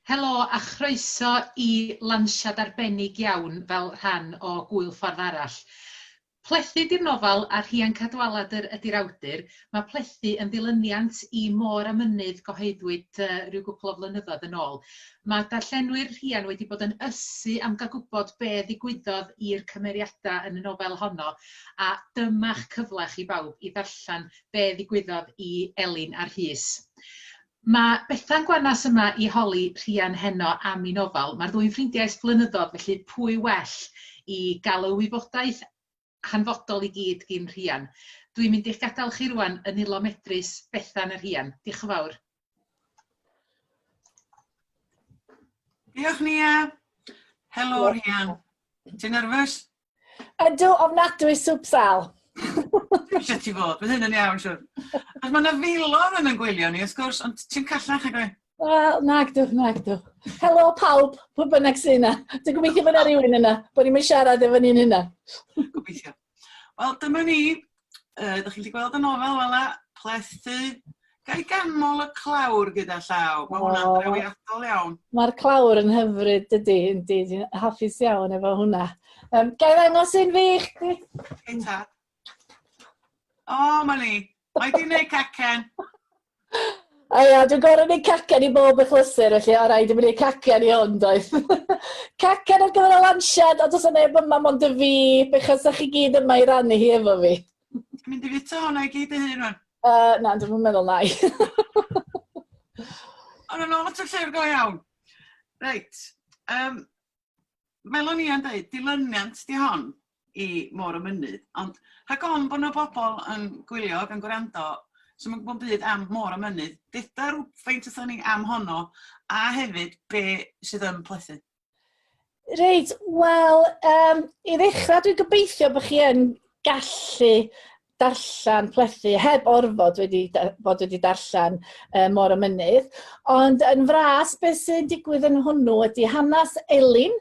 Helo a chroeso i lansiad arbennig iawn fel rhan o Gŵyl Ffordd Arall. Plethu 'di'r nofel a Rhian Cadwaladr ydi'r awdur. Mae Plethu yn ddilyniant i Môr a Mynydd gyhoeddwyd yy ryw gwpl o flynyddoedd yn ôl. Mae darllenwyr Rhian wedi bod yn ysu am gael gwybod be ddigwyddodd i'r cymeriadau yn y nofel honno a dyma'ch cyfle chi bawb i ddarllen be ddigwyddodd i Elin a Rhys. Mae Bethan Gwanas yma i holi Rhian heno am ei nofel. Mae'r ddwy'n ffrindiau ers blynyddoedd, felly pwy well i gael y wybodaeth hanfodol i gyd gin Rhian. Dwi'n mynd i'ch gadael chi rwan yn nwylo medrus Bethan a Rhian. Diolch yn fawr. Diolch Nia. Helo Rhian. Ti'n nerfus? Ydw, ofnadwy sŵp sal. Dim eisiau ti fod, bydd hyn yn iawn, siwr. Ac mae yna filoedd yn yn gwylio ni, wrth gwrs, ond ti'n callach ag oe? Wel, nag dw, nag dw. Helo pawb, pwy bynnag sy'n yna. Dwi'n gobeithio bod yna rhywun yna, bod ni'n mynd siarad efo ni'n hynna. Gobeithio. Wel, dyma ni. Uh, ydych chi'n gallu gweld y nofel fel 'na, plethu. Ga i ganmol y clawr gyda llaw? Mae hwnna'n oh. drawiadol iawn. Mae'r clawr yn hyfryd, dydy, yndi. Dwi'n hapus iawn efo hwnna. Um, ga i ddangos un fi i chdi? Hei tad. O, oh, mae ni. Mae di wneud cacen. A ia, dwi'n gorfod neud cacen i bob achlysur, felly o raid i mi neud cacen i hwn, doedd. cacen ar gyfer y lansiad, a does 'na neb yma mond y fi, bechod 'sa chi gyd yma i rannu hi efo fi. Ti'n mynd i fita hwnna i gyd dy hun rwan? Uh, na, dwi'm yn meddwl na i. Ond yn ôl at y llyfr go iawn. Reit. Um, Fel o'n i yn deud, dilyniant 'di hon i Môr y Mynydd, ond rhag ofn bod 'na bobl yn gwylio ac yn gwrando sy'm yn gwybod byd am Môr y Mynydd, deuda rywfaint wrthon ni am honno a hefyd be sydd yn plethu. Reit, wel, um, i ddechrau dwi'n gobeithio bod chi yn gallu darllen plethu heb orfod wedi fod wedi darllen uh, Môr y Mynydd. Ond yn fras, beth sy'n digwydd yn hwnnw ydy hanes Elin,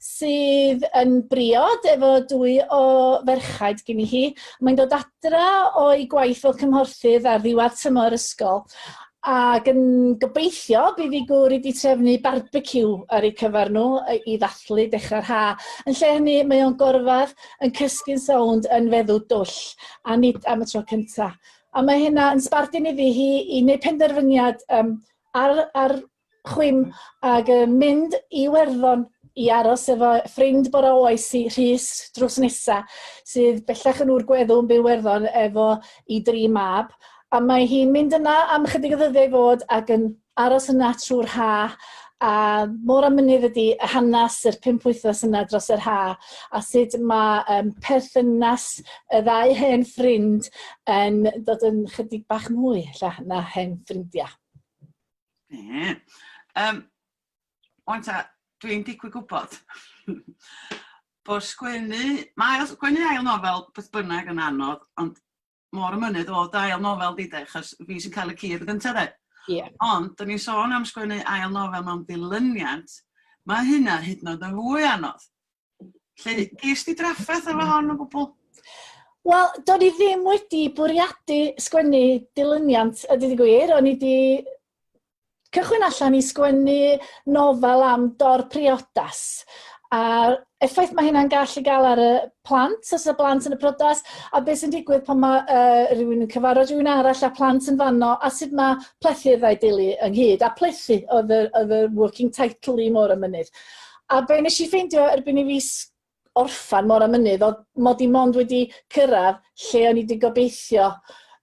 sydd yn briod efo dwy o ferchaid gen i hi. Mae'n dod adra o'i gwaith fel cymhorthydd ar ddiwedd tymor ysgol ac yn gobeithio bydd ei gŵr wedi trefnu barbeciw ar eu cyfer nhw i ddathlu dechrau'r ha. Yn lle hynny, mae o'n gorfod yn cysgu'n sownd yn feddw dwll, a nid am y tro cynta. A mae hynna yn sbardun iddi hi i wneud penderfyniad um, ar, ar chwim ac yn mynd i Iwerddon i aros efo ffrind bore oes i Rhys drws nesa, sydd bellach yn ŵr gweddw yn byw Iwerddon efo i dri mab. A mae hi'n mynd yna am ychydig o ddyddiau i fod ac yn aros yna trwy'r ha, a môr a mynydd ydy hanes yr pump wythnos yna dros yr ha, a sut mae um, perthynas y ddau hen ffrind yn dod yn chydig bach mwy ella na hen ffrindiau. Ie. Yeah. Um, Wan ta, dwi'n digwydd gwybod bod sgwennu, mae sgwennu ail nofel beth bynnag yn anodd, ond Môr y Mynydd o'dd dy ail nofel di 'de achos fi sy'n cael y cur gynta 'de. Ie. Ond 'dan ni'n sôn am sgwennu ail nofel mewn dilyniant, mae hynna hyd yn oed yn fwy anodd. Felly, ges di drafferth efo hon o gwbl? Wel, do'n i ddim wedi bwriadu sgwennu dilyniant, a dweud y gwir. O'n i wedi cychwyn allan i sgwennu nofel am dor priodas a'r effaith mae hynna'n gallu gael ar y plant, os y blant yn y priodas, a beth sy'n digwydd pan mae uh, rhywun yn cyfarfod rhywun arall a plant yn fanno, a sut mae plethu'r ddau deulu ynghyd, a plethu oedd y, oedd y working title i Môr y Mynydd. A be nes i ffeindio erbyn i fi orffan mor a mynydd, oedd mod i mond wedi cyrraedd lle o'n i wedi gobeithio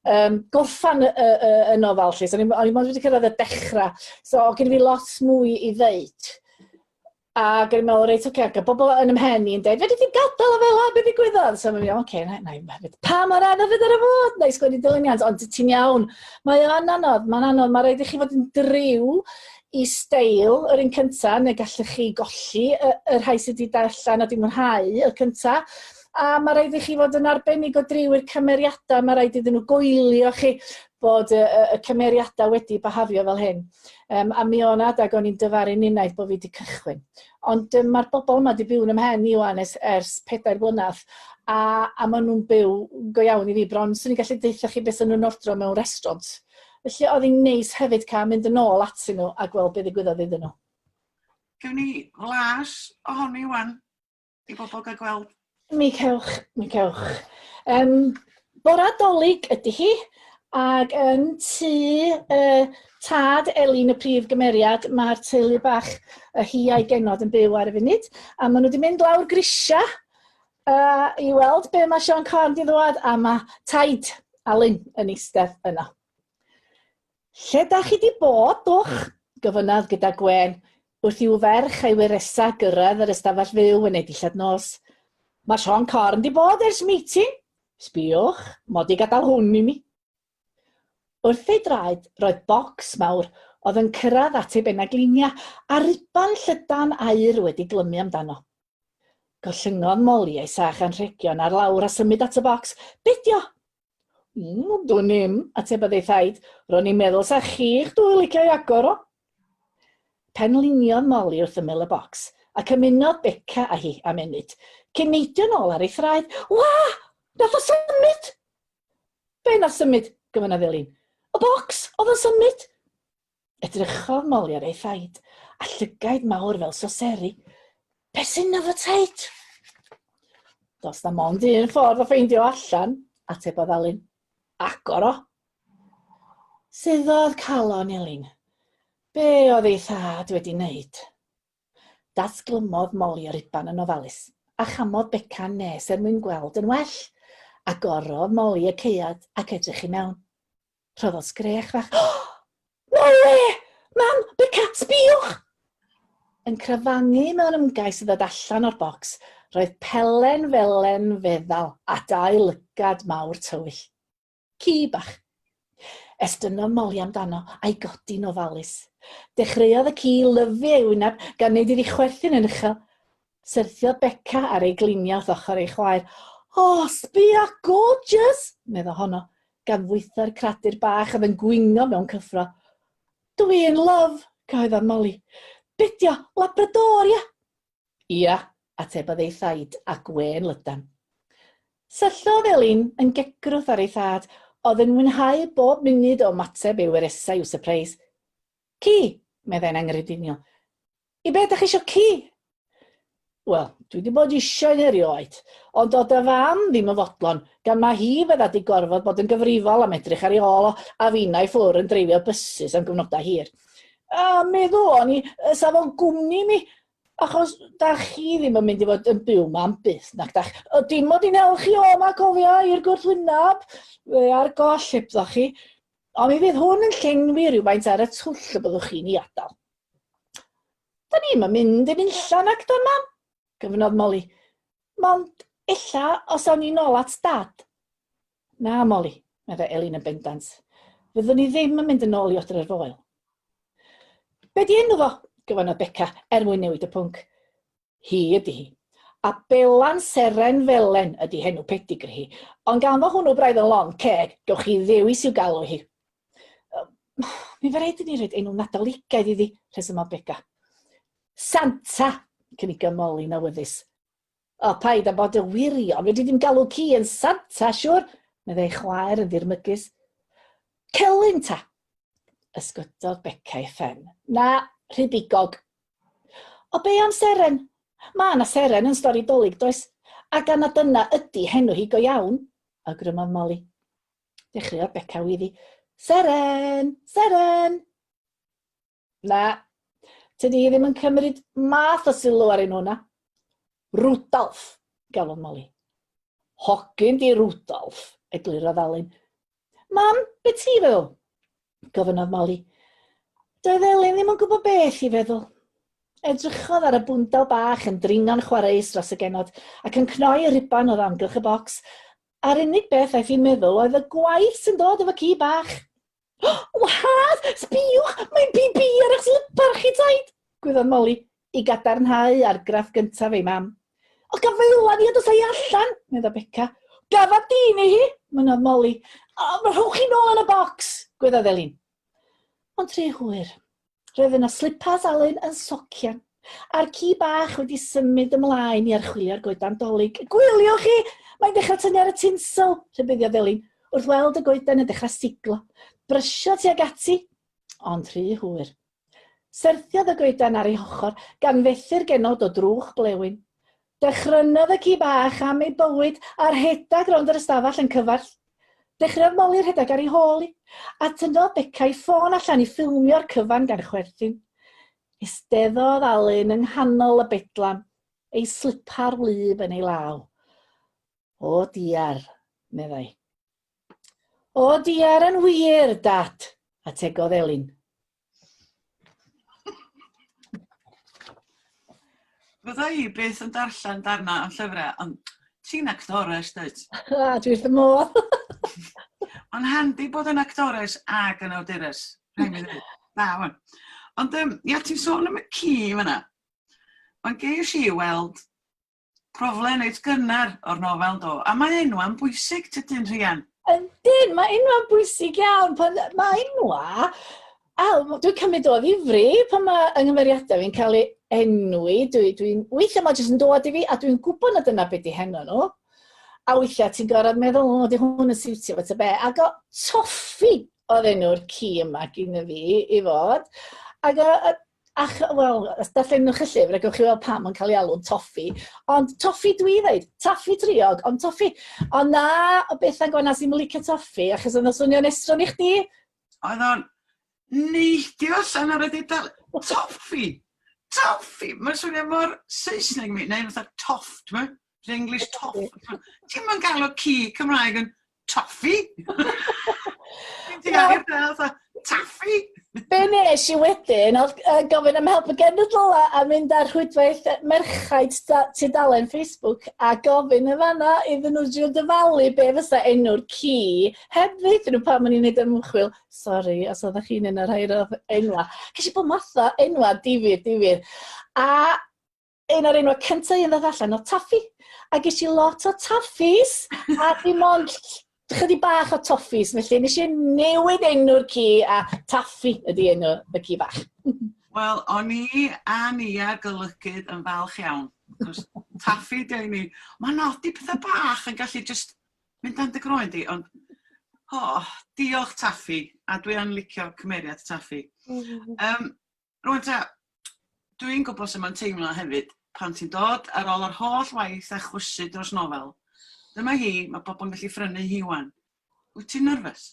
um, gorffan y, y, y, y nofel. Lle. So, o'n i mond wedi cyrraedd y dechrau. So, oedd gen i fi lot mwy i ddeud. A gen i'n meddwl, reit, oce, okay, ac y bobl yn ymhen i yn dweud, fedri di gadael o fel la, beth ddigwyddodd? So, mae'n oce, okay, na, na, na, pa mor anodd fydd ar y fod? Na i sgwennu dilyniant, ond ti'n iawn. Mae o'n anodd, mae'n anodd, mae rhaid i chi fod yn driw i steil yr un cynta, neu gallech chi golli y, y rhai sydd wedi darllen a wedi mwynhau y cynta. A mae rhaid i chi fod yn arbennig o driw i'r cymeriadau, mae rhaid iddyn nhw goelio chi bod y, y, y cymeriadau wedi bahafio fel hyn. Um, a mi o'n adag o'n i'n dyfaru unwaith bod fi wedi cychwyn. Ond um, mae'r bobl yma wedi byw yn ymhen i wan ers, ers pedair blynedd, a, a maen nhw'n byw go iawn i fi bron. Swn i'n gallu deutha chi beth sy'n nhw'n ordro mewn restaurant. Felly oedd hi'n neis hefyd cael mynd yn ôl atyn nhw a gweld be ddigwyddodd iddyn nhw. Gewn ni flas ohoni wan i bobl gael gweld? Mi cewch, mi cewch. Um, bora Dolig ydy hi, ac yn tŷ uh, tad Elin y prif gymeriad, mae'r teulu bach y hi a'i genod yn byw ar y funud, a maen nhw wedi mynd lawr grisia uh, i weld be mae Siôn Corn di ddwad, a mae taid Alun yn eistedd yno. Lle da chi 'di bod, dwch? gofynnodd gyda gwên, wrth i'w ferch a'i wyresau gyrraedd yr ystafell fyw yn ei dillad nos. Mae Siôn Corn 'di bod ers meeting. Sbïwch, mod i gadael hwn i mi. Wrth ei draed roedd bocs mawr oedd yn cyrraedd at ei benagliniau a ruban llydan aur wedi glymu amdano. Gollyngodd Moli ei sach anrhegion ar lawr a symud at y bocs. Be 'di o? Mm, dwn i'm, atebodd ei thaid. Ro'n i'n meddwl sa chi'ch dwy licio'i agor o. Penliniodd Molly wrth ymyl y bocs, ac ymunodd Beca â hi am ennyd, cyn neidio'n ôl ar ei thraed. Wa! Nath o symud! Be nath symud? gofynnodd Elin. Y bocs! Oedd o'n symud! Edrychodd Molly ar ei thaid, a llygaid mawr fel soseri. Be sy'n na fo taid? Does na mond un ffordd o ffeindio allan, atebodd Alun. Agor o. Suddodd calon Elin. Be oedd ei thad wedi wneud? Datglymodd Molly y ruban yn ofalus, a chamodd Beca'n nes er mwyn gweld yn well. Agorodd Molly y caead ac edrych i mewn. Rhoddodd sgrech fach. No way! Mam, Beca, sbïwch! Yn crafangu mewn ymgais i ddod allan o'r bocs, roedd pelen felen feddal a dau lygad mawr tywyll. Ci bach. Estynnodd Molly amdano a'i godi'n ofalus. Dechreuodd y ci lyfu ei wyneb gan wneud iddi chwerthin yn uchel. Syrthiodd Beca ar ei gliniau wrth ochr ei chwaer. O, sbia, gorgeous! medda honno, gan fwytho'r cradur bach oedd yn gwingo mewn cyffro. Dwi in love, cyhoeddodd Molly. Be 'di o, Labrador, ia? Ia, atebodd ei thaid â gwên lydan. Syllodd Elin yn gegrwth ar ei thad, oedd yn mwynhau bob munud o ymateb ei wyresau i'w sypreis. Ci, meddai'n anghrediniol. I be dach chi isio ci? Wel, dwi 'di bod isio un erioed, ond do'dd dy fam ddim yn fodlon, gan ma' hi fydda 'di gorfod bod yn gyfrifol am edrych ar ei ôl o, a finna i ffwr' yn dreifio bysus am gyfnodau hir. A meddwl o'n i, sa fo'n gwmni i mi, achos dach chi ddim yn mynd i fod yn byw 'ma am byth, nac dach? O, dim mod i'n hel chi o 'ma, cofia, i'r gwrthwyneb, fe ar goll hebddo chi. Ond mi fydd hwn yn llenwi rhywfaint ar y twll y byddwch chi'n ei adael. Da ni'm yn mynd yn unlla nac dan mam? Gofynnodd Molly. Mond ella os awn ni nôl at dad. Na, Molly, meddai Elin yn bendant. Fyddwn ni ddim yn mynd yn ôl i Odre'r Foel. Be di enw fo? gofynnodd Beca, er mwyn newid y pwnc. Hi ydi hi. A Belan Seren Felen ydi henw pedigri hi, ond gan fo hwnnw braidd yn lond ceg, gewch chi ddewis i'w galw hi. Mi fe raid i ni roid enw Nadoligaidd iddi, rhesymodd Beca. Santa, cynigodd Molly'n awyddus. O, paid â bod yn wirion, fedri di'm galw ci yn Santa, siwr, meddai ei chwaer yn ddirmygus. Celyn ta! Ysgwydodd Beca ei phen. Na, rhy bigog. O be am seren? Mae 'na seren yn stori Dolig, does? A gan na dyna ydi henw hi go iawn, awgrymodd Molly. Dechreuodd Beca weiddi, Seren! Seren! Na, tydi hi ddim yn cymryd math o sylw ar enw hwnna. Rudolf, galwodd Molly. Hogyn di Rudolf, eglurodd Alun. Mam, be ti feddwl? Gofynnodd Molly. Doedd Elin ddim yn gwybod beth i feddwl. Edrychodd ar y bwndel bach yn dringo'n chwareus dros y genod ac yn cnoi y rhuban oedd amgylch y bocs, a'r unig beth aeth i'n meddwl oedd y gwaith sy'n dod efo ci bach. Wadd! Sbïwch! Mae'n BB ar eich slipar chi, taid! Gwyddodd Molly, i gadarnhau argraff gyntaf ei mam. O, gafaela ni a dos â hi allan, medda Beca. Gafa di neu hi, mynnodd Molly. O, rhowch chi nôl yn y bocs, gwyddodd Elin. Ond rhy hwyr. Roedd yna slipas Alun yn socian, a'r ci bach wedi symud ymlaen i archwilio'r goedan dolig. Gwyliwch chi! Mae'n dechrau tynnu ar y tinsel, rhybuddiodd Elin, wrth weld y goeden yn dechrau siglo. Brysiodd tuag ati, ond rhy hwyr. Syrthiodd y goedan ar ei hochr, gan fethu'r genod o drwch blewyn. Dychrynodd y ci bach am ei bywyd a rhedeg rownd yr ystafell yn cyfarth. Dechreuodd Moli rhedeg ar ei hôl hi, a tynnodd Beca ei ffôn allan i ffilmio'r cyfan gan chwerthin. Eisteddodd Alun yng nghanol y bedlam, ei slipar wlyb yn ei law. O diar, meddai. O diar yn wir, Dad, ategodd Elin. Fydda i byth yn darllen darna am llyfrau, ond ti'n actores, dwyt? A, dwi wrth fy modd. Mae'n handi bod yn actores ac yn awdures, rhaid mi ddweud. Da, wan. Ond um, ia, ti'n sôn am y ci fan'na. Mae'n ges i weld Proflen reit gynnar o'r nofel do, a mae enwa'n bwysig tydyn Rhian? Yndyn, mae enwa'n bwysig iawn. Pan mae enwa, a dwi'n cymryd o ddifri pan mae yng nghymeriadau fi'n cael ei enwi. Dwi, dwi, weithiau mae jyst yn dod i fi a dwi'n gwybod na dyna beth di henw nhw. A weithiau ti'n gorfod meddwl, o, di hwn yn siwtio fo ta be. Ac o, Toffi oedd enw'r ci yma gyn fi i fod. Ac o, Ach, wel, os darllenwch y llyfr a gewch chi weld pam mae'n cael ei alw'n toffi. Ond toffi dwi ddeud, taffi triog, ond toffi. Ond na, o bethau'n gwanas i'n licio toffi, achos oedd o'n swnio'n estron i chdi. Oedd o'n neidio allan ar y dudal. Toffi! Toffi! Mae'n swnio mor Saesneg mi, neu fatha toff, ti'n mynd? The English toff. Ti'n mynd galw ci Cymraeg yn Taffi? Ti'n air da, fatha, Taffi? Be nes i wedyn oedd uh, gofyn am help y genedl a, a mynd ar rhwydwaith merchaid tudalen Facebook a gofyn yn fanna iddyn nhw drio dyfalu be fysa enw'r ci heb ddeud nhw pam o'n i'n neud ymchwil. Sori, os oeddech chi'n un o'r rhai roedd enwa. Ces i bod matha enwa difyr, difyr. A un o'r enwau cyntaf un ddoth allan oedd Taffi. A ges i lot o Taffis, a dim ond chydig bach o Toffis, felly nes i newid enw'r ci a Taffi ydy enw y ci bach. Wel, o'n i a Nia golygydd yn falch iawn, achos Taffi 'di o i ni. Mae'n nodi pethau bach yn gallu jyst mynd dan dy groen di, ond o, oh, diolch Taffi, a dwi yn licio cymeriad Taffi. Um, Rwan ta, dwi'n gwybod sut mae'n teimlo hefyd pan ti'n dod ar ôl yr holl waith a chwysu dros nofel. Dyma hi, mae pobl yn gallu phrynu hi wan. Wyt ti'n nerfus?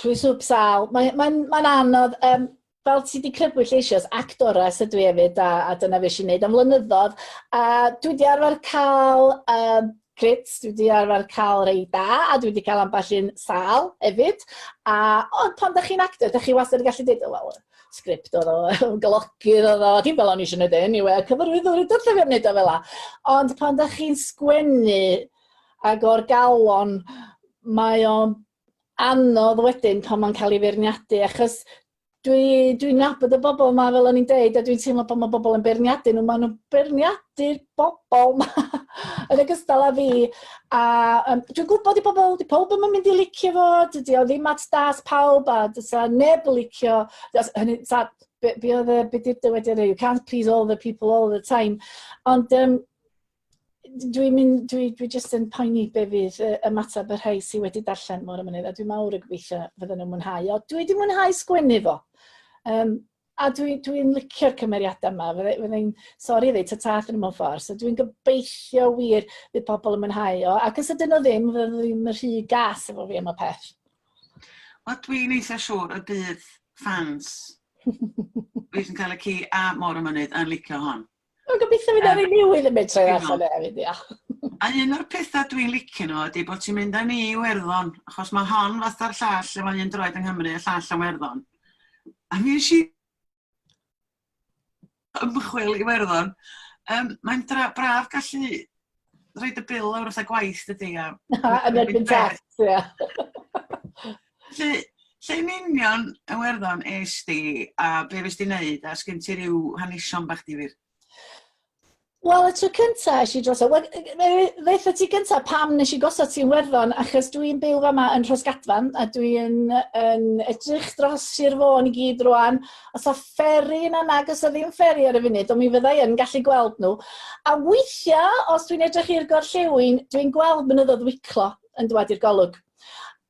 Dwi'n swp sâl. Mae'n mae, mae anodd. Um, fel ti wedi crybwyll eisoes, actores ydw i hefyd, a, a dyna fe eisiau gwneud am flynyddoedd. A dwi wedi arfer cael um, crits, dwi wedi arfer cael rei da, a dwi wedi cael ambell un sâl hefyd. A, ond pan da chi'n actor, da chi wastad yn gallu dweud, oh, wel, sgript oedd o, golygydd oedd o, dim fel o'n i eisiau gwneud e anyway, cyfarwyddwr i dod fi am wneud o fel la. Ond pan da chi'n sgwennu ag o'r galon, mae o'n anodd wedyn pan mae'n cael ei feirniadu, achos dwi, dwi'n nabod y bobl yma, fel o'n i'n deud, a dwi'n teimlo pan mae bobl yn beirniadu nhw, maen nhw'n beirniadu'r bobl yma yn ogystal â fi. A um, dwi'n gwybod i bobl, di pawb ddim yn mynd i licio fo, dydy o ddim at das pawb, a dysa neb yn licio, hynny, ta, be, be oedd y, be di'r dywediad, you can't please all the people all the time. Ond um, dwi'n mynd, dwi, dwi jyst yn poeni be fydd yy, ymateb y rhai sydd wedi darllen Môr y Mynydd, a dwi'n mawr yn gobeithio fydden nhw'n mwynhau o. Dwi wedi mwynhau sgwennu fo. Um, a dwi'n dwi, dwi licio'r cymeriadau yma, fydde, fydde'n sori ddeud ta-ta iddyn nhw mewn ffordd, so dwi'n gobeithio wir fydd pobl yn mwynhau o, ac os ydyn nhw ddim, fydden nhw ddim yn rhy gas efo fi am y peth. Wel, dwi'n eitha siŵr y bydd fans fi sy'n cael y ci a Môr y Mynydd yn licio hon. Wel, gobeithio fydd ar ei newydd yn mynd troi allan e hefyd, ia. A un o'r pethau dwi'n licio nhw ydy bod ti'n mynd â ni i Iwerddon, achos mae hon fatha'r llall efo un droed yng Nghymru a llall yn Werddon. A mi nes i ymchwil i Iwerddon. Um, mae'n braf gallu rhoid y bil lawr fatha gwaith dydy a... Yn erbyn tax, ia. Felly, lle yn union yn Werddon es di a be fes di wneud a sgyn ti ryw hanesion bach difyr? Wel, y tro cynta es i dros... Wel, ddeitha ti gynta pam nes i gosod ti'n Werddon, achos dwi'n byw fama yn Rhosgadfan, a dwi'n yn edrych dros Sir Fôn i gyd rwan. Os a fferi yna, nag os a ddim fferi ar y funud, ond mi fydda i yn gallu gweld nhw. A weithiau, os dwi'n edrych i'r gorllewin, dwi'n gweld mynyddoedd Wiclo yn dwad i'r golwg.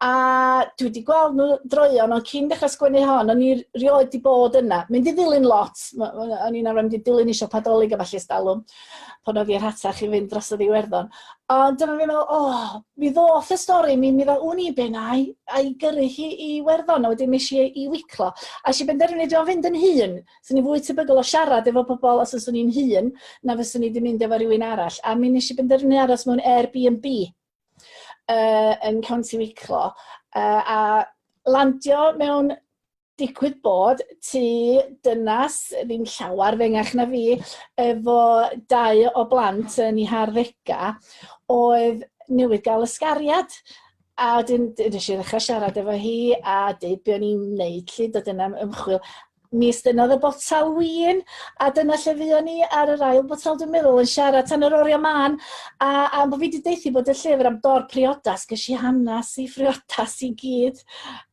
A dwi wedi gweld nhw droeon, ond cyn dechrau sgwennu hon, o'n i rioed wedi bod yna. Mynd i ddilyn lot, o'n i'n arfer mynd i dilyn i siopa Dolig a falle stalwm, pan oedd i'n rhatach i fynd drosodd i Iwerddon. Ond dyma fi'n meddwl, o, oh, mi ddoth y stori, mi ddo, wn i be na i, a i gyrru hi i Iwerddon, a wedyn nes i i Wiclo. A si benderfynu dwi'n fynd yn hun, swn i fwy tebygol o siarad efo pobl os fyswn i'n hun, na fyswn i wedi mynd efo rhywun arall. A mi nes i benderfynu aros mewn Airbnb yn County Wicklow, a landio mewn digwydd bod tŷ dynas ddim llawer fengach na fi, efo dau o blant yn eu harddegau, oedd newydd gael ysgariad. A wedyn nes i ddechrau siarad efo hi a deud be o'n i'n wneud 'lly, dod yna am ymchwil. Mi estynnodd y botel win, a dyna lle fuon ni ar yr ail botel dwi'n meddwl, yn siarad tan yr oriau mân. A, a bod fi wedi deuthu bod y llyfr am dor priodas, ges i hanes i phriodas i gyd.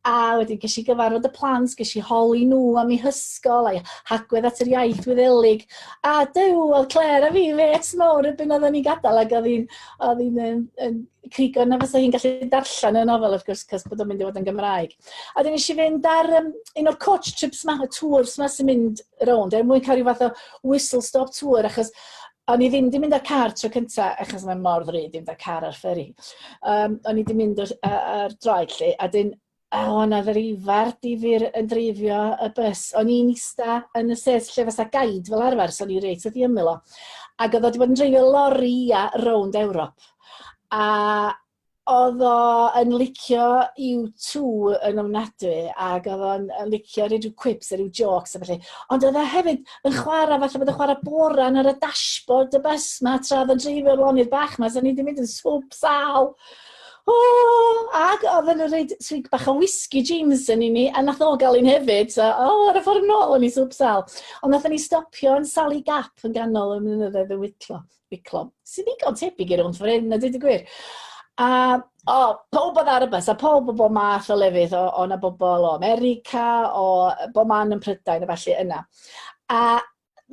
A wedyn ges i gyfarfod y plant, ges i holi nhw am eu hysgol a'i hagwedd at yr iaith Wyddelig. A dyw, oedd Claire a fi fêts mawr erbyn oedden ni'n gadael ac oedd hi'n oedd hi'n yn, yn crigo na fysa hi'n gallu darllen y nofel wrth gwrs, cos bod o'n mynd i fod yn Gymraeg. A wedyn nes i fynd ar um, un o'r coach trips ma, y tours ma sy'n mynd rownd, er mwyn cael rhyw fath o whistle-stop tour, achos o'n i ddim wedi mynd â car tro cynta, achos mae'n mor ddrud i fynd â car ar fferi. O'n i wedi mynd ar, ar droed lle, a dyn, o, na ddreifar difyr yn dreifio y bus. O'n i'n ista yn y set lle fysa guide fel arfer, so o'n i reit wrth i ymyl o. Ac oedd o wedi bod yn dreifio lori ia rownd Ewrop. A Oedd o yn licio U2 yn ofnadwy ac oedd o'n yn licio rhoi rhyw quips a rhyw jokes a felly. Ond oedd o hefyd yn chwarae, falle bod o'n chwarae boran ar y dashboard y bus ma tra oedd o'n dreifio'r lonydd bach ma, so o'n i wedi mynd yn swp sal. O, ac oedd yn rhoi swig bach o whisky Jameson i ni, a nath o gael un hefyd, so o, ar y ffordd nôl o'n i swp sal. Ond nathon ni stopio yn Sally Gap yn ganol y mynyddoedd y Wicklow. Wicklow, sy'n ddigon tebyg i rownd ffordd hyn, a dweud y gwir. A o, pawb oedd ar y bus, a pawb o bob math o lefydd, o, o na bobl o America, o bob man yn Prydain a falle yna. A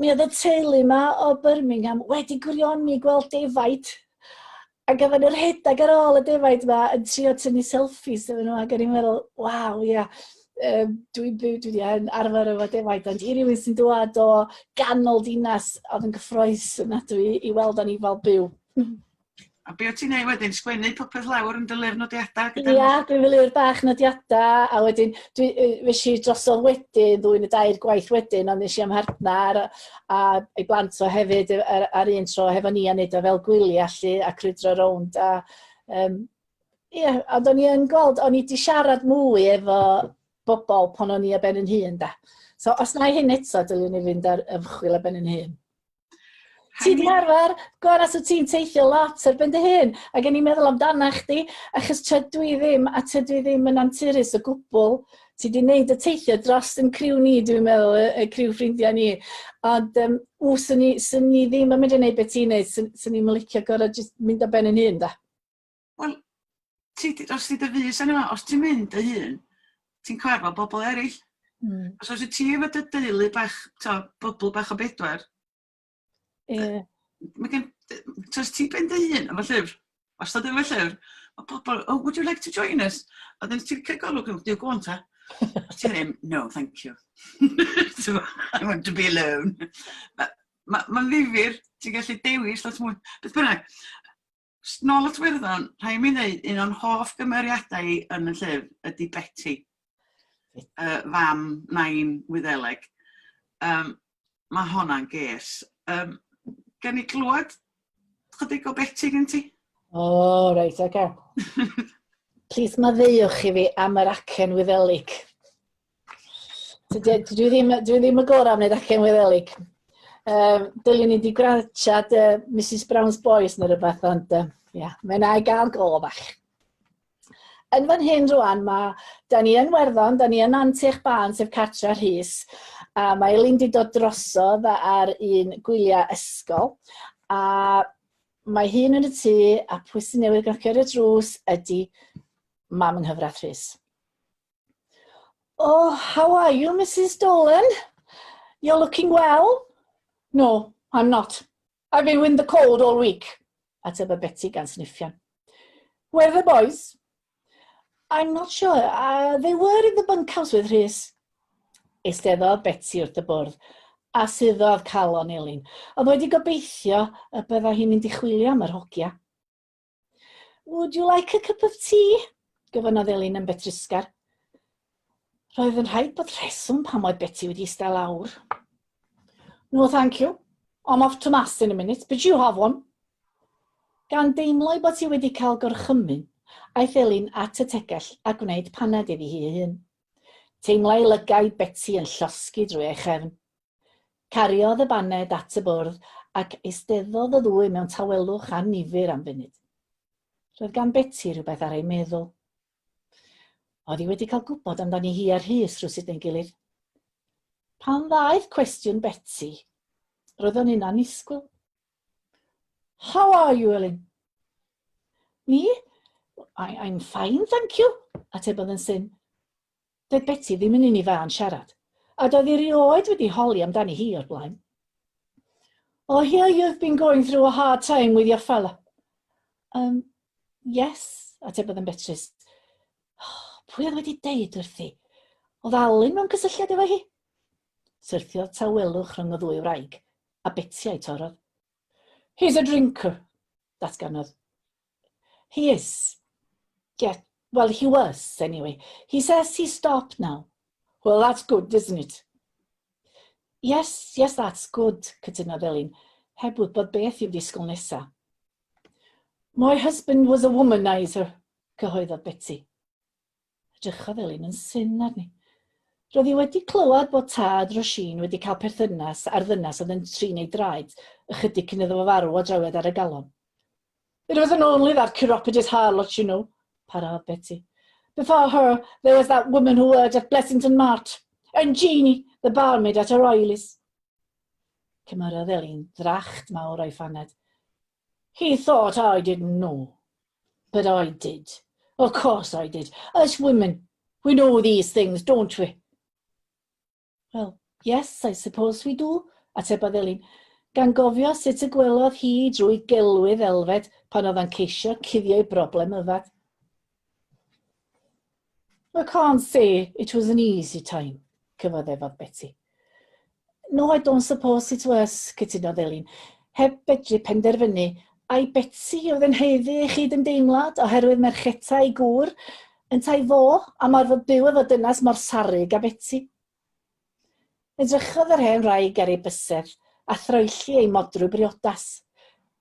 mi oedd y teulu yma o Birmingham wedi gwirioni gweld defaid. Ac oedden nhw'n rhedeg ar ôl y defaid yma yn trio tynnu selfies efo nhw ac o'n i'n meddwl, waw, ia, um, dwi'n byw, dwi wedi arfer efo defaid, ond i rywun sy'n dŵad o ganol dinas oedd yn gyffroes yna dwi i weld anifal byw. A be o ti'n neud wedyn? Sgwennu popeth lawr yn dy lyfr nodiadau? Gyda Ia, dwi'n fy lyfr bach nodiadau, a wedyn dwi, fes i drosodd wedyn, ddwy neu dair gwaith wedyn, ond nes i am mhartnar a ei blant o hefyd ar, ar un tro hefo ni a neud o fel gwyliau 'lly a crwydro rownd a um, ie, ond o'n i yn gweld, o'n i 'di siarad mwy efo bobl pan o'n i ar ben yn hun da. So os na i hyn eto, dylwn i fynd ar ymchwil ar ben yn hun. Ti di arfer, Gwanas, wyt ti'n teithio lot ar ben dy hun, ac o'n i'n meddwl amdana chdi, achos tydw i ddim, a tydw i ddim yn anturus o gwbl. Ti di wneud y teithio dros yn criw ni, dwi'n meddwl, y, y criw ffrindiau ni. Ond, ww, swn i, swn i ddim yn mynd i wneud beth ti'n wneud, swn, swn i'n licio gorau jyst mynd ar ben yn hun, da. Wel, ti, os ti dy fys yna, os ti'n mynd dy hun, ti'n cyfarfod bobl eraill. Os oes ti efo dy deulu bach, to, bobl bach o bedwar, Ie. Yeah. Mae gen... So, os ti ben dy hun efo llyfr, os dod efo llyfr, mae pobl, oh, would you like to join us? A dyn ti'n cael golwg, diw, go on ta. Os ti ddim, no, thank you. I want to be alone. Mae'n ma, ma ddifyr, ti'n gallu dewis lot mwy. Beth bynnag, nôl at Werddon, rhaid mi ddeud un o'n hoff gymeriadau i yn y llyfr ydy Betty. Fam nain Wyddeleg. Um, mae honna'n ges. Um, gen i glywed chydig o Betty gen ti? O, oh, reit, oce. Okay. Plis maddeuwch i fi am yr acen Wyddelig. Dwi, dwi, ddim, dwi ddim y gorau am wneud acen Wyddelig. Dylen ni wedi grantiad Mrs Brown's Boys neu rhywbeth, ond ia, mae yna i gael go bach. Yn fan hyn rwan, mae, da ni yn Werddon, da ni yn Antych Bân, sef cartre Rhys, a mae Elin wedi dod drosodd ar un gwyliau ysgol, a mae hun yn y tŷ, a pwy sy'n newydd gnocio ar y drws ydy mam yng nghyfraith Rhys. Oh, how are you, Mrs Dolan? You're looking well? No, I'm not. I've been with the cold all week, ateb y Betty gan sniffian. Where are the boys? I'm not sure. Uh, they were in the bunkhouse with Rhys. Eisteddodd Beti wrth y bwrdd, a suddodd calon Elin. Oedd wedi gobeithio y byddai hi'n mynd i chwilio am yr hogia. Would you like a cup of tea? gofynnodd Elin yn betrusgar. Roedd yn rhaid bod rheswm pam oedd Beti wedi eistedd lawr. No, thank you. I'm off to mass in a minute, but you have one. Gan deimlo ei bod hi wedi cael gorchymyn, aeth Elin at y tegell a gwneud paned iddi hi ei hun. Teimlai lygaid Beti yn llosgi drwy ei chefn. Cariodd y baned at y bwrdd ac eisteddodd y ddwy mewn tawelwch annifyr am funud. Roedd gan Beti rhywbeth ar ei meddwl. Oedd hi wedi cael gwybod amdani hi a Rhys rhywsut neu'i gilydd. Pan ddaeth cwestiwn Beti, roedd o'n un annisgwyl. How are you, Elin? Me? I, I'm fine, thank you, atebodd yn syn. Doedd Betty ddim yn un i fân siarad, a doedd hi rioed wedi holi amdani hi o'r blaen. Oh, here you've been going through a hard time with your fella. Um, yes, atebodd yn betrus. Oh, pwy oedd wedi deud wrthi? Oedd Alun mewn cysylltiad efo hi? Syrthiodd tawelwch rhwng y ddwy wraig, a Beti a'i torrodd. He's a drinker, datganodd. He is. Yeah, well, he was, anyway. He says he stopped now. Well, that's good, isn't it? Yes, yes, that's good, cytunodd Elin, heb wybod beth i'w disgwyl nesa. My husband was a womanizer, cyhoeddodd Beti. Edrychodd Elin yn syn arni. Roedd hi wedi clywed bod tad Roisin wedi cael perthynas â'r ddynas oedd yn trin ei draed ychydig cyn iddo fo farw o drawiad ar y galon. It wasn't only that chiropodist harlot, you know, parhaodd Betty. Before her, there was that woman who worked at Blessington Mart, and Jeanie, the barmaid at O'Reilly's. Cymerodd Elin ddracht mawr o'i phaned. He thought I didn't know. But I did. Of course I did. Us women, we know these things, don't we? Well, yes, I suppose we do, atebodd Elin, gan gofio sut y gwelodd hi drwy gelwydd Elfed pan oedd yn ceisio cuddio'i broblem yfed. I can't say it was an easy time, cyfaddefodd Betty. No, I don't suppose it was, cytunodd Elin, heb fedru penderfynu ai Betty oedd yn haeddu ei chyd-ymdeimlad oherwydd mercheta ei gŵr, yntau fo am orfod byw efo dynas mor sarrug â Betty. Edrychodd yr hen wraig ar ei bysedd a throelli ei modrwy briodas.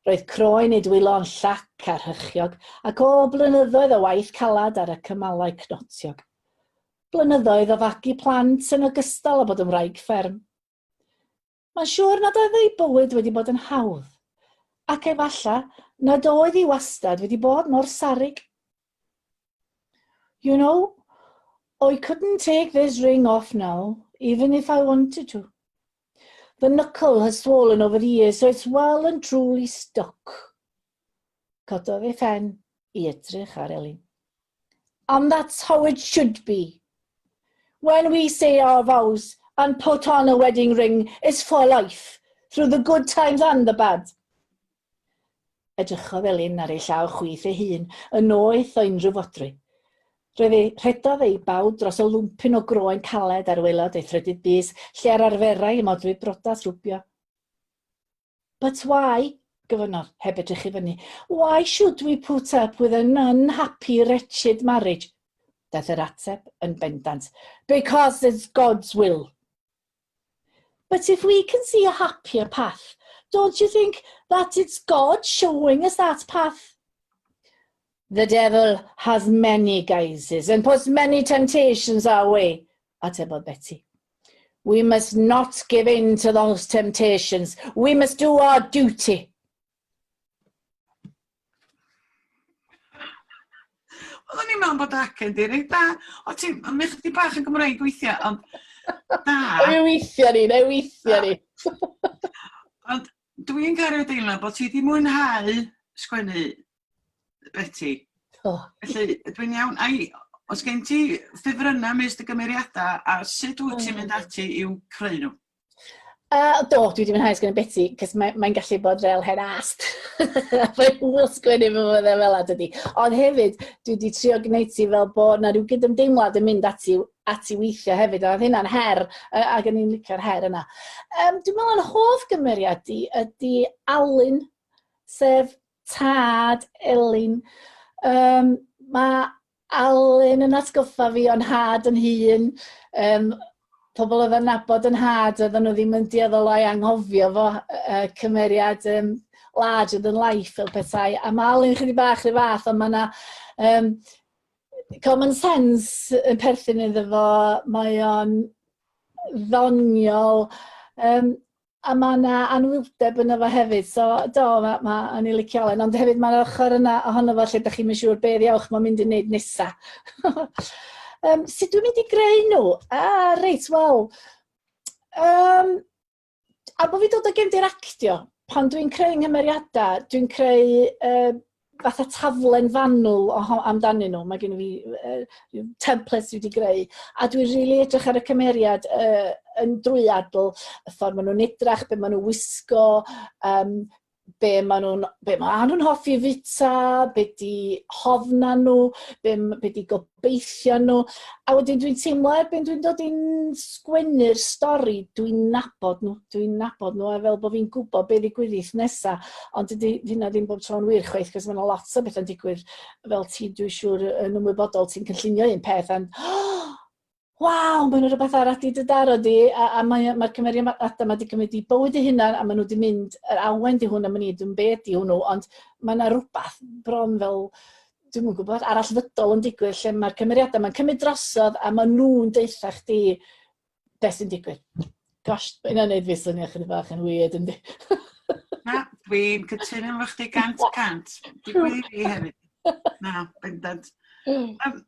Roedd croen ei dwylo yn llac a rhychiog, ac o blynyddoedd o waith caled ar y cymalau cnotiog. Blynyddoedd o fagu plant yn ogystal â bod yn wraig fferm. Mae'n siŵr nad oedd ei bywyd wedi bod yn hawdd, ac efallai nad oedd hi wastad wedi bod mor sarrug. You know, I couldn't take this ring off now, even if I wanted to. The knuckle has swollen over the years, so it's well and truly stuck. Cododd ei phen i edrych ar Elin. And that's how it should be. When we say our vows and put on a wedding ring, it's for life, through the good times and the bad. Edrychodd Elin ar ei llaw chwith ei hun, yn noeth o unrhyw fodrwy. Roedd ei rhedodd ei bawd dros y lwmpyn o groen caled ar waelod ei thrydydd bys, lle yr arferai y modrwy brodas rwbio. But why, gofynnodd, heb edrych i fyny, why should we put up with an unhappy, wretched marriage? Daeth yr ateb yn bendant, Because it's God's will. But if we can see a happier path, don't you think that it's God showing us that path? The devil has many guises and puts many temptations our way, atebodd Betty. We must not give in to those temptations. We must do our duty. Oeddwn i'n meddwl bod acen di reit da. O ti'n, mi chdi bach yn Gymraeg weithiau, ond da. Neu weithiau ni, neu weithiau ni. Ond dwi'n cael rhyw deimlad bod ti wedi mwynhau sgwennu Betty. Oh. Felly, dwi'n iawn. Ai, os gen ti ffefrynnau ymysg dy gymeriadau, a sut wyt ti'n mynd ati i'w creu nhw? Do, dwi wedi mwynhau sgwennu Beti, cos mae'n mae gallu bod fel hen ast. Mae'n hwyl sgwennu fy fydde fel la, dydy. Ond hefyd, dwi wedi trio gwneud ti fel bod na rhyw gydymdeimlad yn mynd ati, ati weithio hefyd, a oedd hynna'n her, ac o'n i'n licio'r her yna. Um, dwi'n meddwl yn hoff gymeriad i ydy Alun, sef tad Elin. Um, mae Alun yn atgoffa fi o'n nhad yn hun. Um, pobl oedd yn nabod yn nhad, oedden nhw ddim yn dueddol o'i anghofio fo, uh, cymeriad um, larger than life fel petai. A mae Alun chydig bach rhyw fath, ond mae yna um, common sense yn perthyn iddo fo, mae o'n ddoniol. Um, a mae yna anwyldeb yno fo hefyd, so do, ma' ma' o'n i'n licio Alun, ond hefyd mae'r ochr yna ohono fo lle dach chi'm yn siŵr be ddiawch mae'n mynd i wneud nesa. um, sut dwi'n mynd i greu nhw? Ah, reit, wel, um, a bod fi dod o gefndir actio, pan dwi'n creu nghymeriadau, dwi'n creu uh, fatha taflen fanwl amdanyn nhw. Mae gen i fi uh, templates dwi wedi greu. A dwi'n rili really edrych ar y cymeriad uh, yn drwyadl, y ffordd maen nhw'n edrach, be maen nhw'n wisgo, um, be maen nhw'n be ma nhw'n hoffi fita, be di hofna nhw, be, be di gobeithio nhw. A wedyn dwi'n teimlo erbyn dwi'n dod i'n sgwennu'r stori, dwi'n nabod nhw, dwi'n nabod nhw, a fel bod fi'n gwybod be ddigwyddith nesa. Ond dydy hynna ddim bob tro'n wir chwaith, cos mae yna lot o bethau'n digwydd fel ti, dwi'n siŵr, yn ymwybodol, ti'n cynllunio un peth, and oh, waw, mae yna rhywbeth arall di dy daro di, a, a mae'r mae cymeriadau yma wedi cymryd i bywyd eu hunan, a maen nhw wedi mynd, yr awen di hwn, a maen ni, dwi'n be di hwnnw, ond mae yna rhywbeth bron fel, dwi'm yn gwybod, arallfydol yn digwydd lle mae'r cymeriadau ma'n cymryd drosodd a maen nhw'n deutha chdi beth sy'n digwydd. Gosh, mae hynna'n neud fi swnio chydig bach yn weird, yndi? Na, dwi'n cytuno efo chdi 100%. Digwydd i fi hefyd. Na, bendant. Um,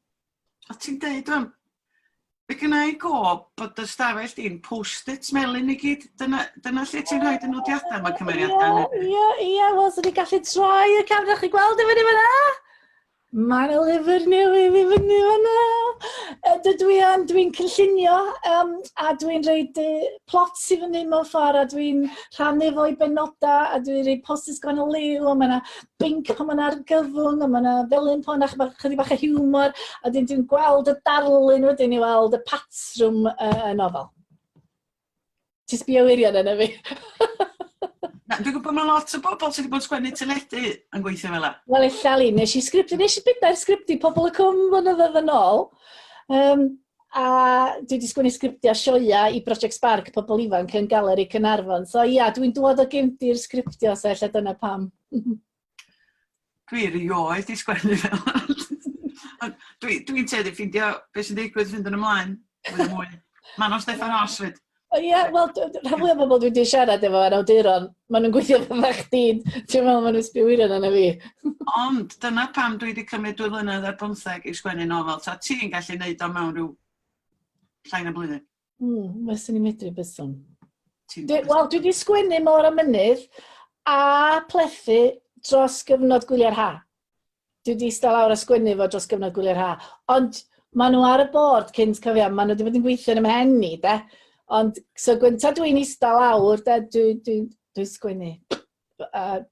o ti'n deud rwan, Fe gynna i go bod dy stafell di'n post-its melyn i gyd. Dyna, dyna lle ti'n rhoi dy nodiadau am y cymeriadau? Ie, ie, ie, wel, swn i'n gallu troi y camera chi gweld i fyny fyna. Mae yna lyfr newydd i fyny fyna. Dydw i yn, dwi'n cynllunio um, a dwi'n rhaid plots i fyny mewn ffordd a dwi'n rhannu fo i benodau a dwi'n rhaid post-its gwahanol liw a mae yna binc pan mae yna argyfwng a mae yna felyn pan yna chydig bach o hiwmor a wedyn dwi'n gweld y darlun wedyn i weld y patrwm y nofel. Ti'n sbio wirion arna fi? Na, dwi'n gwybod mae lot o bobl sydd wedi bod yn sgwennu teledu yn gweithio fel 'a. Wel, ella li, nes i sgriptio, nes i bedair sgript i Pobol y Cwm flynyddoedd yn ôl. Um, a dwi wedi sgwennu sgriptiau sioia i Project Spark pobl ifanc yn Galeri Caernarfon. So ia, dwi'n dod o gefndir sgriptio, so ella dyna pam. Dwi erioed 'di sgwennu fel 'na. Ond dwi dwi'n tueddu ffeindio beth sy'n digwydd fynd yn ymlaen fwy a mwy. Manon Steffan Ros 'fyd. Ie, wel, rhan fwyaf o bobl dwi wedi siarad efo yn awduron, maen nhw'n gweithio fatha chdi, ti'n meddwl maen nhw'n sbio wirion arna fi. Ond dyna pam dwi wedi cymryd dwy flynedd ar bymtheg i sgwennu nofel. Ta ti'n gallu neud o mewn rhyw llai na blwyddyn? Mm, fyswn i'n medru byswn. Dwi, wel, dwi wedi sgwennu Môr a Mynydd a plethu dros gyfnod gwyliau'r ha. Dwi wedi eistedd lawr a sgwennu fo dros gyfnod gwyliau'r ha. Ond maen nhw ar y bord cynt, cofio, maen nhw wedi bod yn gweithio yn 'y mhen i, de. Ond, so gynta dwi'n eistedd lawr, de, dwi'n dwi, dwi sgwennu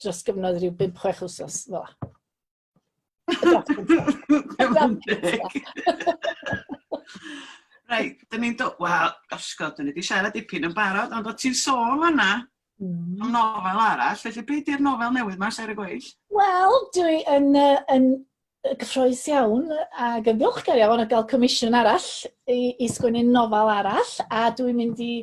dros gyfnod rhyw 5-6 wsos, fel 'a. Reit, dyn ni'n dod... Wel, Osgo, dyn ni wedi siarad dipyn yn barod, ond o ti'n sôn fanna am nofel arall, felly be di'r nofel newydd ma sy ar y gweill? Wel, dwi yn, uh, yn gyffroes iawn ac yn ddiolchgar iawn o gael comisiwn arall i, i sgwennu nofel arall, a dwi'n mynd i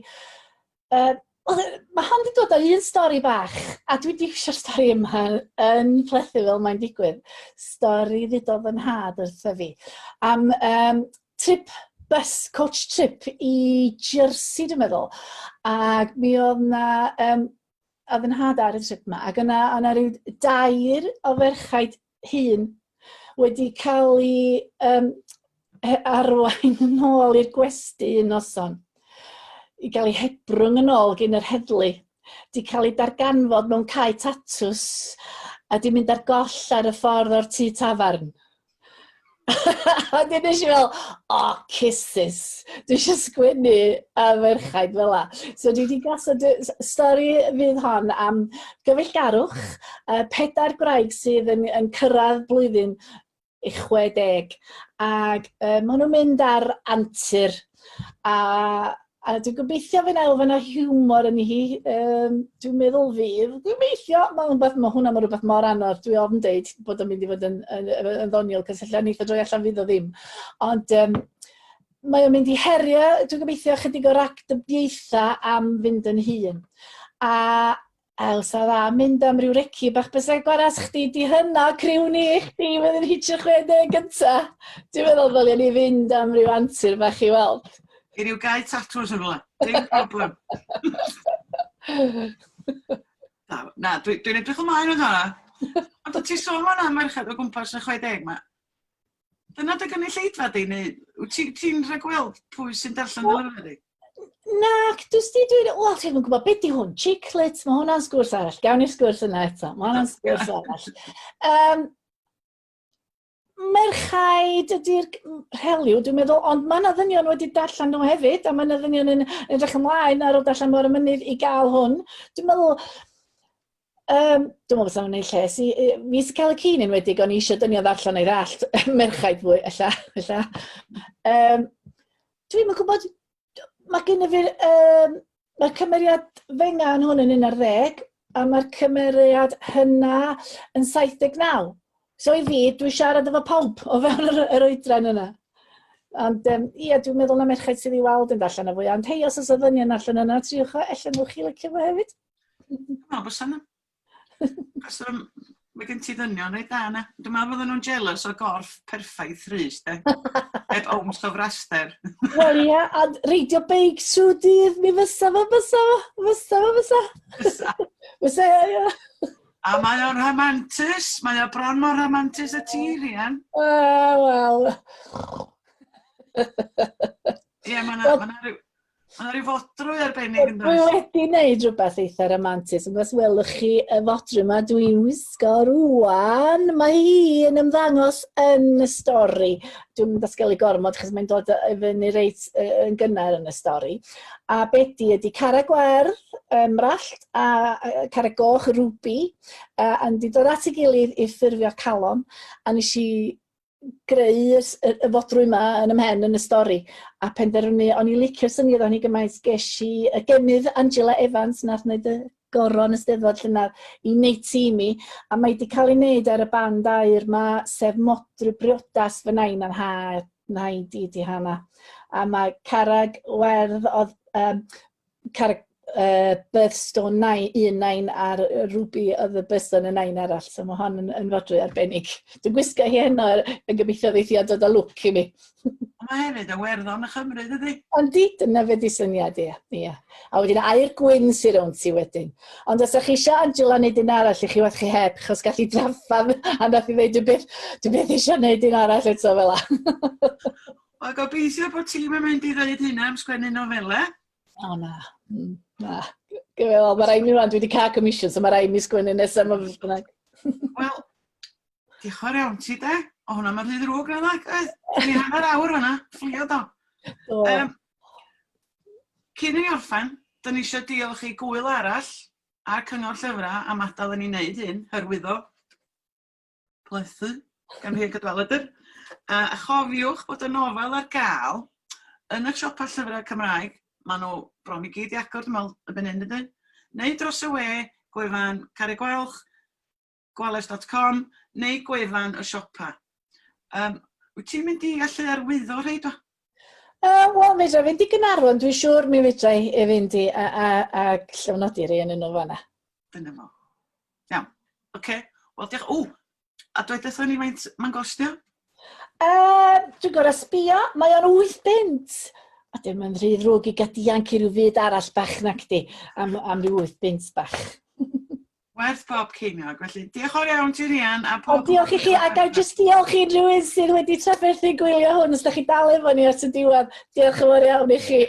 Yy, wel, mae hon 'di dod o un stori bach, a dwi 'di iwsio'r stori yma yn plethu fel mae'n digwydd. Stori ddudodd fy nhad wrtho fi am um, trip bus, coach trip i Jersey, dwi'n meddwl. Ac mi oedd na, um, oedd fy nhad ar y trip yma, ac yna, o'na rhyw dair o ferchaid hŷn wedi cael eu um, arwain yn ôl i'r gwesty un noson i gael eu hebrwng yn ôl gyn yr heddlu. Di cael eu darganfod mewn cae tatws a di mynd ar goll ar y ffordd o'r tŷ tafarn. A wedyn nes i fel, o, oh, kisses. Dwi eisiau sgwennu am ferchaid fel la. So dwi wedi gosod stori fydd hon am gyfeillgarwch, pedair gwraig sydd yn, yn cyrraedd blwyddyn i 60, ac maen nhw'n mynd ar antur, a a dwi'n gobeithio fydd 'na elfen o hiwmor yn hi, dwi'n meddwl fydd, gobeithio, mae'n rhywbeth, mae hwnna mae'n rhywbeth mor anodd, dwi ofn deud bod o'n mynd i fod yn, yn, yn, yn ddoniol, cos ella neith o droi allan fydd o ddim. Ond mae o'n mynd i herio, dwi'n gobeithio, chydig o ragdybiaethau am fynd yn hŷn. A Wel, sa dda mynd am ryw reci bach bysa gwaras chdi di hynna, criw ni, chdi fydd yn hitio 60 gynta. Dwi'n meddwl ddylia ni fynd am ryw antur bach i weld. I ryw gae tatws yn rhywle. Dim problem. Na, na dwi'n dwi edrych ymlaen at hwnna. Ond ti'n sôn fan'na am merched o gwmpas y 60 'ma. Dyna dy gynulleidfa di, neu wyt ti'n ti rhagweld pwy sy'n darllen dy lyfrau di? Nac, dwi sti, dwi'n... Wel, ti'n gwybod, beth di hwn? Chiclet, mae hwnna'n sgwrs arall. Gawn ni'r sgwrs yna eto. Mae hwnna'n sgwrs arall. Merchaid ydy'r rheliw, dwi'n meddwl, ond mae yna ddynion wedi darllen nhw hefyd, a mae yna ddynion yn edrych ymlaen ar ôl darllen Môr y Mynydd i gael hwn. Dwi'n meddwl, dwi'n meddwl bysa fo'n neud lles i... fi sy'n cael y cyn enwedig, o'n i eisiau dynion ddarllen o'i ddallt, merchaid fwy, ella, ella. Dwi'm yn gwybod, mae gen i fi, mae'r cymeriad fenga yn hwn yn 11, a mae'r cymeriad hynna yn 79. So i fi, dwi'n siarad efo pawb o fewn yr, yr oedran yna. Ond ie, dwi'n meddwl na merchaid sydd i weld yn darllen o fwy. Ond hei, os oes o ddynion allan yna, triwch o, ella newch chi licio fo hefyd. Dwi'n meddwl bysa 'na. Achos mae gen ti ddynion reit dda yna. Dwi'n meddwl fydden nhw'n jealous o gorff perffaith Rhys, de. Heb owns o fraster. Wel ia, a reidio beic trwy dydd, mi fysa fo, fysa fo, fysa fo, fysa. Fysa. Fysa, ia, ia. A mae o'n rhamantus, mae o bron mor rhamantus y ti, Rhian. Wel. Ie, mae yna ma rhyw... Mae yna rhyw fodrwy arbennig yn does? Dwi wedi gwneud rhywbeth eitha rhamantus, ond os welwch chi y fodrwy yma dwi'n wisgo rwan, mae hi yn ymddangos yn y stori. Dwi'n mynd datgelu gormod achos mae'n dod i fyny reit yn gynnar yn y stori. A be di ydy carreg werdd, ymrallt, a carreg goch, ruby, a yn di dod at ei gilydd i ffurfio calon, a nes i greu y y y fodrwy 'ma yn 'y mhen yn y stori a penderfynu o'n i'n licio'r syniad o'n i gymaint ges i y gemydd Angela Evans nath wneud y goron y Steddfod llynedd i wneud ti i mi a mae 'di cael ei wneud ar y band aur 'ma sef modrwy briodas fy nain a'n nhad nhaid i 'di hana a mae carreg werdd oedd yym carreg birthstone nai, un nain a'r ruby oedd y birthstone y nain arall. So mae hon yn, yn fodrwy arbennig. Dwi'n gwisgo hi heno yn gobeithio ddeith hi a dod â lwc i mi. Mae hefyd yn werddon y Chymru, dydy? Ond di, dyna fe di syniad, ie. Ia. A wedyn aur gwyn sy'n rownd ti wedyn. Ond os ydych chi eisiau Angela wneud un arall i chi, wath chi heb, chos gallu draffa a nath i ddeud, dwi'n byth, dwi byth eisiau wneud un arall eto fel la. Wel, gobeithio bod ti'n mynd i ddeud hynna am sgwennu nofelau. O na, na. Wel, mae rhaid mi rwan, dwi wedi cael comisiwn, so mae rhaid mi sgwennu nesaf ma beth bynnag. Wel, diolch yn fawr iawn ti de. O hwnna mae'n rhy ddrwg na dda. Ni hanner awr hwnna, fflio do. Do. Cyn i ni orffen, da ni eisiau diolch i Gŵyl Arall a'r Cyngor Llyfrau am adael i ni wneud hyn, hyrwyddo plethu gan Rhian Cadwaladr. A chofiwch bod y nofel ar gael yn y siopa llyfrau Cymraeg, maen nhw bron i gyd i agor, dwi'n meddwl, erbyn hyn, dydyn? Neu dros y we, gwefan Carreg Gwalch, gwales.com, neu gwefan y siopa. Wyt ti'n mynd i allu arwyddo rhei do? Wel, fedra i fynd i Gaernarfon, dwi'n siŵr mi fedra i i fynd i a, a, a llofnodi rhei yn nhw fanna. Dyna fo. Iawn. Oce. Wel, diolch. O, a dweud wrthon ni faint mae'n gostio? Dwi'n gorau sbio, mae o'n 8 bunt. A dim yn rhy ddrwg i gael dianc i ryw fyd arall bach nac di, am, am ryw 8 bunt bach. Werth pob ceiniog. Felly, diolch yn fawr iawn ti Rhian. A pob O, diolch i chi, a ga i jyst diolch i unrhyw un sydd wedi trafferthu gwylio hwn, os da chi dal efo ni at y diwedd. Diolch yn fawr iawn i chi.